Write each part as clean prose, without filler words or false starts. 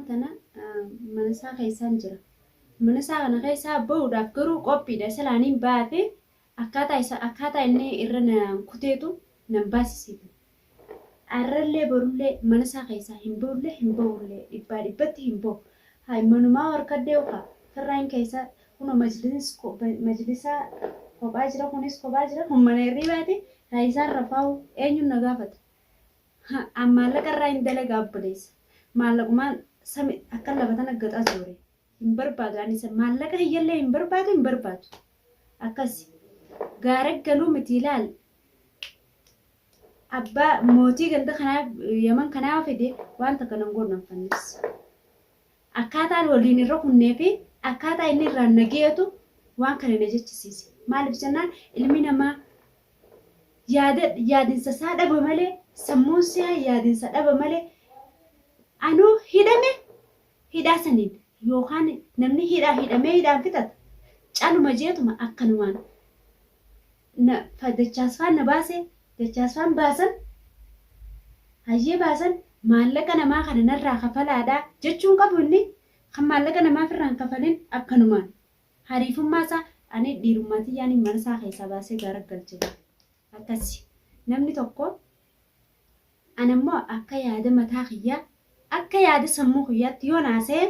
Ammaan tana mana isaa keessaan jira. Mana isaa kana keessaa bahuudhaaf garuu qophiidha. Silaaniin baate akkaataa isa akkaataa inni irra na kuteetu nan baasisiitu. Arrallee borullee mana isaa keessaa hin bahullee hin bahullee dhibbaa dhibbatti hin bahu. Hay manumaa harkadhee ukaa firraan keessa kunoo majlisaa kophaa jira kunis kophaa jira kun mana hirribaati haa isaan rafaa'u eenyuun na gaafata. An maallaqa irraa hin dalagaa obboleessa. Maallaqumaan sami akka lafa tana gaxaa zoore. Hin barbaadu ani isa maallaqa hiyyallee hin barbaadu hin barbaadu. Akkasi. Gaara galuu miti ilaal. Abbaa mootii ganda kanaa Yaman kanaa yoo fide waan takka nan godhu nan fannis. Akkaataan waliin irra kunnee fi akkaataa inni irraan na geetu waan kana na jechisiise. Maaliif jennaan ilmi namaa yaada yaadinsa isaa dhaba malee sammuun isaa yaadinsa dhaba malee anuu hidhame hidhaa saniin yookaan namni hidhaa hidhamee hidhaan fixata caluma jeetuma akkanumaan na dachaasfaan na baase dachaasfaan baasan hayyee baasan maallaqa namaa kana narraa kafalaadha jechuun qabu inni kan maallaqa namaaf irraan kafalin akkanumaan hariifummaa isaa ani dhiirummaa tiyyaan mana isaa keessaa baasee gaara galche akkasi namni tokko ana immoo akka yaada mataa kiyyaa akka yaada sammuu kiyyaatti yoo naasee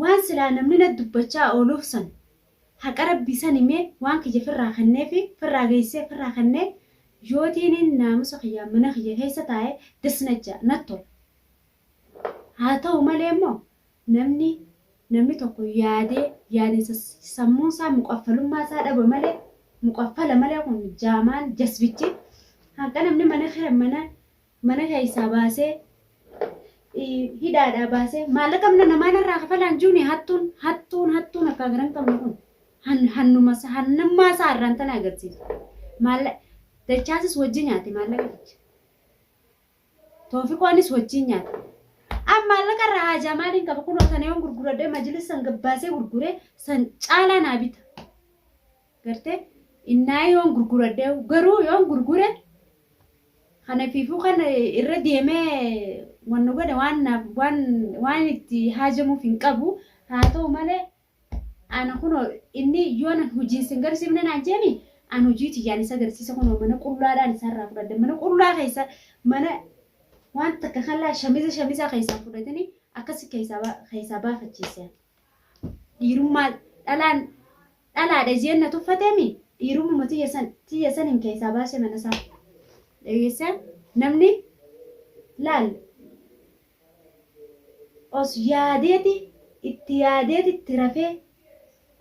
waan silaa namni na dubbachaa ooluuf san haqa rabbii san himee waan kiyya firraa kennee fi firraa geessee firraa kennee yootiiniin naamusa kiyyaa mana kiyya keessa taa'ee das na ja'a natti tola. Haa ta'u malee immoo namni namni tokko yaadee yaadinsa sammuun isaa muqaffalummaa isaa dhaba malee muqaffala malee kun jaamaan jasbichi hanqa namni mana kira mana mana keessaa baasee hidhaadhaa baasee maallaqa mana namaa narraa kafalaan jiruun hattuun hattuun hattuun akka garan qabne kun hannuma hannummaa isaa irraan tana agarsiisa. Maallaqa dachaasis wajji nyaate maallaqa jecha. Toofiqoonis wajjin nyaate. An maallaqa irraa haajaa maaliin qaba kunoo tana yoon gurguradhee majlis san gabbaasee gurguree san caalaa naa bita. Gartee innaa yoon gurguradhee garuu yoon gurgure kana fiifuu kana irra deemee wanna godhe waan naaf waan waan itti haajamuuf hin qabu haa ta'u malee ana kunoo inni yoon an hojiin sin garsiifne naan jeemi an hojii tiyyaan isa garsiisa kunoo mana qullaadhaan isarraa fudhadhe mana qullaa keessa mana waan takka kan laa shamiza shamiza keessaa fudhatanii akkasi keessaa keessaa baafachiise dhiirummaa dhalaan dhalaadha jeen na tuffateemi dhiirummuma tiyya san tiyya san hin keessaa baase mana isaa dhageessee namni laal Os yaadeeti itti yaadeeti itti rafee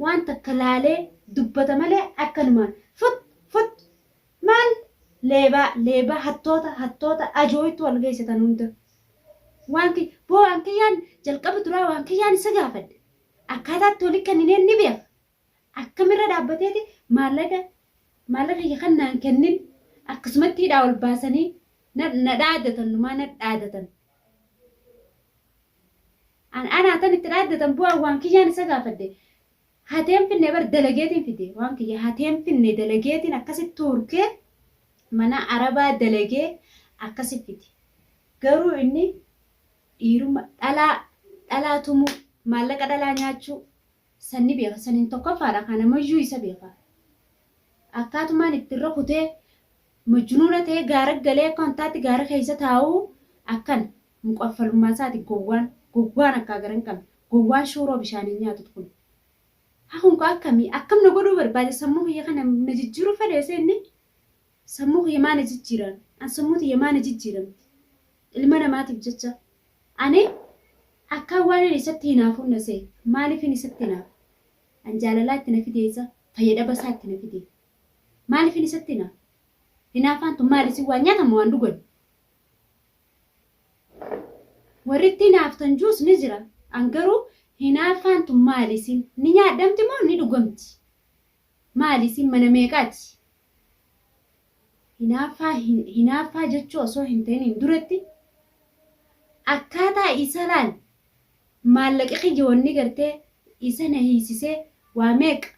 waan takka laalee dubbata malee akkanumaan fut fut maal leebaa leebaa hattoota hattoota ajooytu wal geessitan hunda. Waan ki boo waan kiyyaan jalqaba duraa waan kiyyaan isa gaafadhe akkaataatti wali kennineen ni beeka. Akkamirra dhaabbateeti maallaqa maallaqa kiyya kan naan kennin akkasumatti hidhaa ol baasanii na na dhaadatan numaa na dhaadatan. An anaa tan itti dhaaddatan bu'aa waan kiyyaan isa gaafadhe. Hateen finne bar dalageetiin fide waan kiyya hateen finne dalageetiin akkasitti turkee mana arabaa dalagee akkasi fide. Garuu inni dhiiruma dhalaa dhalaa tumuu maallaqa dhalaa nyaachuu san ni beeka saniin tokkoffaadha kanamayyuu isa beeka. Akkaatumaan itti irra kutee majnuuna ta'ee gaara galee akka wantaatti gaara keessa taa'uu akkan muqaffalummaa isaati gowwaan gowwaan akkaa gara hin qabne gowwaan shuuroo bishaaniin nyaatu kun. Haa kun kaa akkamii akkam na godhuu barbaade sammuu kiyya kana na jijjiiruu fedhe inni sammuu kiyya maa na jijjiiran an sammuu tiyya maa na jijjiiramti ilma namaatiif jecha ani akkaan waan inni isatti hinaafuun na se'e maaliifin isatti hinaafa an jaalalaa itti na fide isa fayyadaba isaa itti na fide maaliifin isatti hinaafa hinaafaan tun maali isin waan nyaatamu waan dhugan warri itti hinaaftan juus ni jira an garuu hinaafaan tun maali isin ni nyaadhamti moo ni dhugamti maali isin mana meeqaati hinaaffaa hinaaffaa jechuu osoo hin ta'iniin duratti akkaataa isa laal maallaqi kiyya wanni gartee isa na hiisisee waa meeqa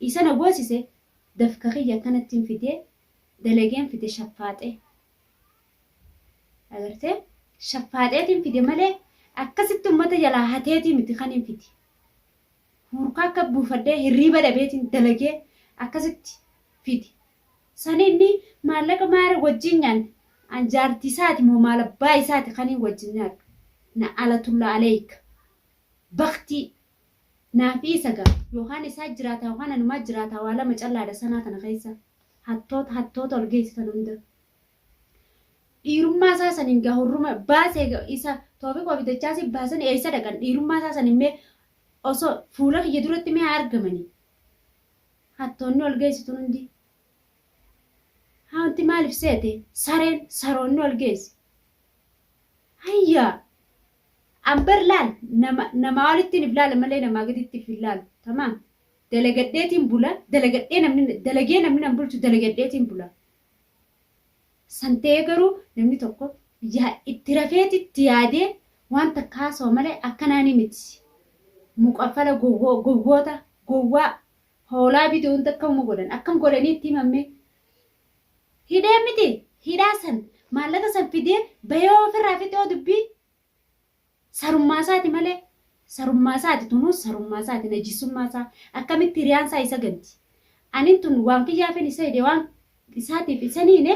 isa na goosise dafka kiyya akkanattiin fidee dalageen fide shaffaaxee agartee shaffaaxeetiin fide malee Akkasitti uummata jalaa hateetii miti kan hin fidi. Hurkaa akka buufadhee hirriiba dhabeetiin dalagee akkasitti fidi. Sani inni maallaqa maara wajjin nyaanne an jaartii isaati moo maal abbaa isaati kan hin wajjin nyaadhu. Na alatulla aleeyka. Baktii. Naafi isa gaa yookaan isaa jiraata yookaan anumaa jiraata waa lama callaadha sanaa tana keessa. Hattoota hattoota ol geessitan hunda. Dhiirummaa isaa saniin gaa hurruma baasee isa Toofiqoo fi Dachaasii baasanii eessa dhaqan dhiirummaa isaa saniin mee osoo fuula kiyya duratti mee haa argamanii. Hattoonni ol geessitu hundi. Haa wanti maaliif seete sareen saroonni ol geessi. Hayyaa an bar laal nama namaa olittiin if laala malee namaa gaditti if hin laalu tamaam dalagadheetiin bula dalagadhee namni dalagee namni nan bulchu dalagadheetiin bula san ta'ee garuu namni tokko yaa itti rafeeti itti yaadee waan takka haasawa malee akkanaanii miti muqaffala gowwoota gowwaa hoolaa bituu hunda akkamuma godhan akkam godhanii itti himammee Hidhee miti hidhaa san maallaqa san fidee bahee ofirraa fixee dubbii sarummaa isaati malee sarummaa isaati tunuu sarummaa isaati najisummaa isaa akkamitti hiriyaan isaa isa ganti anin tun waan kiyyaafin isa hidhe waan isaatiif isa niine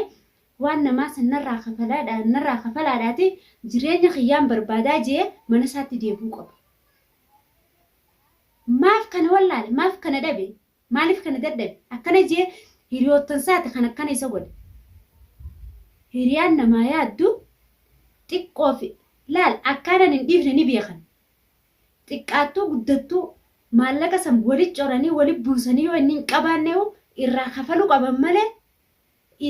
waan namaa san narraa kafalaadha narraa kafalaadhaati jireenya kiyyaan barbaadaa jee mana isaatti deebi'uu qaba. Maaf kana wallaale maaf kana dhabe Maaliif kana dadhabe? Akkana jee hiriyoottansaati kan akkana isa godhe. Hiriyaan namaa yaaddu xiqqoo fi laal akkaanan hin dhiifne ni beekan. Xiqqaattuu guddattuu maallaqa san wali coranii wali buusanii yoo inni hin qabaanneehu irraa kafaluu qaban malee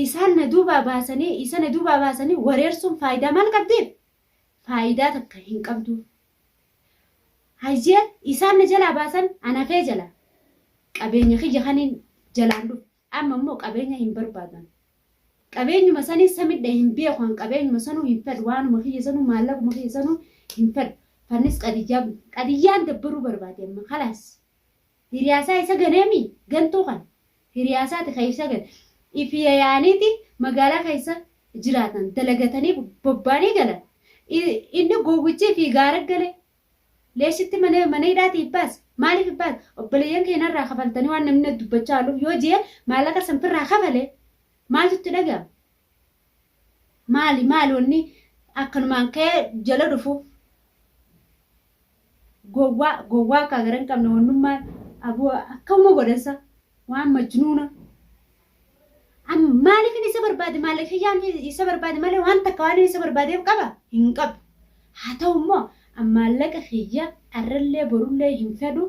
isaan na duubaa baasanii isa na duubaa baasanii wareersuun faayidaa maal qabdiif? Faayidaa takka hin qabduuf. Hayyee isaan na jalaa baasan an hafee jala qabeenya kiyya kaniin jalaan dhufe amma immoo qabeenya hin barbaadu an qabeenyuma saniin samidha hin beeku an qabeenyuma sanuu hin fedhu waanuma kiyya sanuu maallaquma kiyya sanuu hin fedhu fannis qadiyyaa qadiyyaan dabbaruu barbaade amma kalaas hiriyaasaa isa ganeemi gantuu kan hiriyaasaati kan isa gane ifi yaa'aniiti magaalaa keessa jiraatan dalagatanii bobbaanii galan inni gowwichi fi gaara gale leeshitti mana mana hidhaatii ibbaas maaliif ibbaas obboleeyyan kee narraa kafaltanii waan namni na dubbachaa ooluuf yoo jee maallaqa san firraa kafale maaltu itti dhaga'ama maali maali wanni akkanumaan ka'ee jala dhufuuf gowwaa gowwaa akka gara hin qabne wannummaan aboo akkamuma godhansa waan majnuuna Amma maaliifin isa barbaade maallaqa kiyyaan isa barbaade malee waan takka waan isa barbaadeef qaba hin qabu. Haa ta'u immoo an maallaqa kiyya arrallee borullee hin fedhu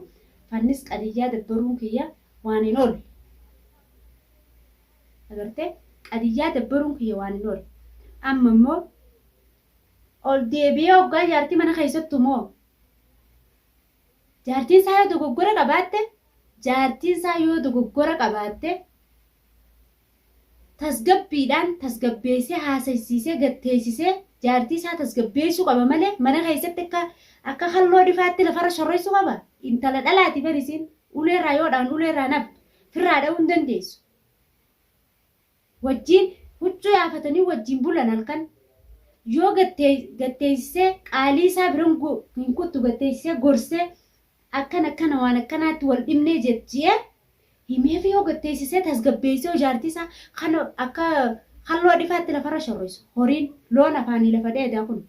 fannis qadiyyaa dabbaruun kiyya waan hin oolle. Agartee qadiyyaa dabbaruun kiyya waan hin oolle. Amma immoo ol deebi'ee hoggaa jaartii mana keessattu moo Jaartiin isaa yoo dogoggora qabaatte jaartiin isaa yoo dogoggora qabaatte tasgabbiidhaan tasgabbeessee haasaysiisee gad teessisee jaartii isaa tasgabbeessuu qaba malee mana keessatti akka akka kalloo difaatti lafarra shorreessuu qaba. Intala dhalaati bar isiin uleerraa yoo dha'an uleerraa naftu firraa dha'uu hin dandeessu. Wajjiin huccuu yaafatanii wajjiin bulan halkan. Yoo gad teessisee qaalii isaa bira hin kuttu gad teessisee gorsee akkana akkana waan akkanaatti wal dhibnee jechi'ee himeefi yoo gad teessisee tasgabbeessee yoo jaartii isaa kan akka kalloo dhifaatti lafarra shorrisu horiin loon afaanii lafa dheedaa kun.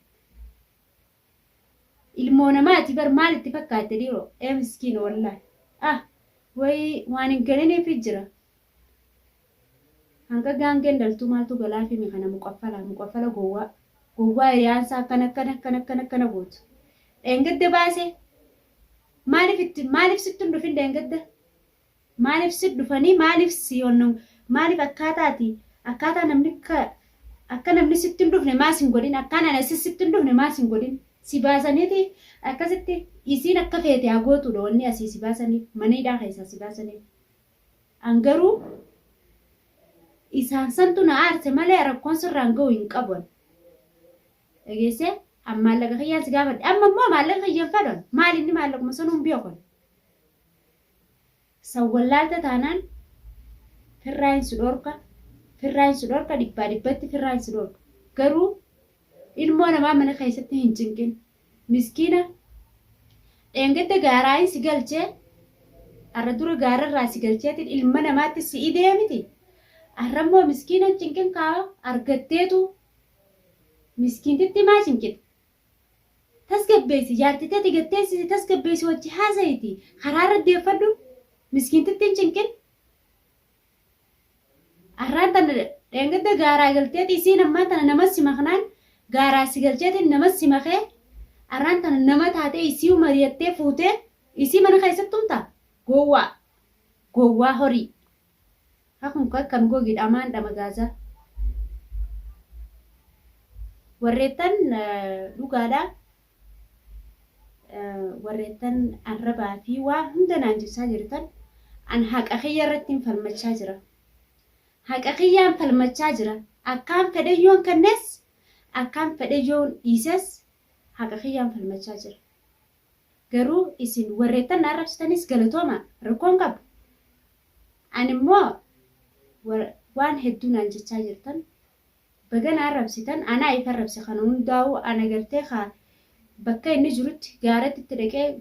Ilmoo namaati bar maal itti fakkaatte dhiiroo ee miskiina wallaahi ah way waan hin galiniifi jira. Hanga gaangeen dhaltuu maaltu galaafimi kana muqaffala muqaffala gowwaa gowwaa hiriyaansaa akkana akkana akkana akkana akkana gootu. Dheengadda baase maaliif itti maaliif sitti hin dhufin dheengadda maaliif si dhufanii maaliif si onnan maaliif akkaataa ati akkaataa namni akka akka namni sitti hin dhufne maas hin godhin akkaan ana si sitti hin dhufne maas hin godhin si baasaniiti akkasitti isiin akka feete haa gootuudha wanni asii si baasaniif mana hidhaa keessaa si baasaniif. An garuu isaan santu na aarse malee rakkoon sirraan ga'u hin qabu an. Dhageessee an maallaqa kiyyaan si gaafadhe amma immoo maallaqa kiyya hin fedhu an. Maali inni maallaquma sanuu hin beeku an. San wallaalta taanaan firraa hin si dhorka firraa hin si dhorka dhibbaa dhibbatti firraa hin si dhorka. Garuu ilmoo namaa mana keessatti hin cinqin. Miskiina dheengadda gaaraayin si galchee arra dura gaararraa si galcheetiin ilma namaatti si idee miti. Arrammoo miskiina cinqin kaa argatteetu miskiintitti maa cinqita? Tasgabbeessi jaartii teeti gatteessisi tasgabbeessi wajji haasa'iti karaarra deeffadhu miskiintitti hin cinqin. Arraan tana dheengadda gaaraa galteeti isiin ammaan tana nama si maknaan gaaraa si galcheetiin nama si makee arraan tana nama taatee isii mari'attee fuutee isii mana keessatti tumta gowwaa gowwaa horii. Hakun akkam gogi dhamaan dhama gaazaa. Warreettan dhugaadha. Warreettan arrabaa fi waan hunda naan jechaa jirtan an haqa kiyya irratti hin falmachaa jira. Haqa kiyyaan falmachaa jira. Akkaan fedhe yoon kennes akkaan fedhe yoon dhiises haqa kiyyaan falmachaa jira. Garuu isin warreettan na arrabsitanis galatooma rakkoon qabu. Ani immoo waan hedduu naan jechaa jirtan baga na arrabsitan anaa if arrabse kana hundaa'u ana gartee kaa bakka inni jirutti gaaratti itti dhaqee.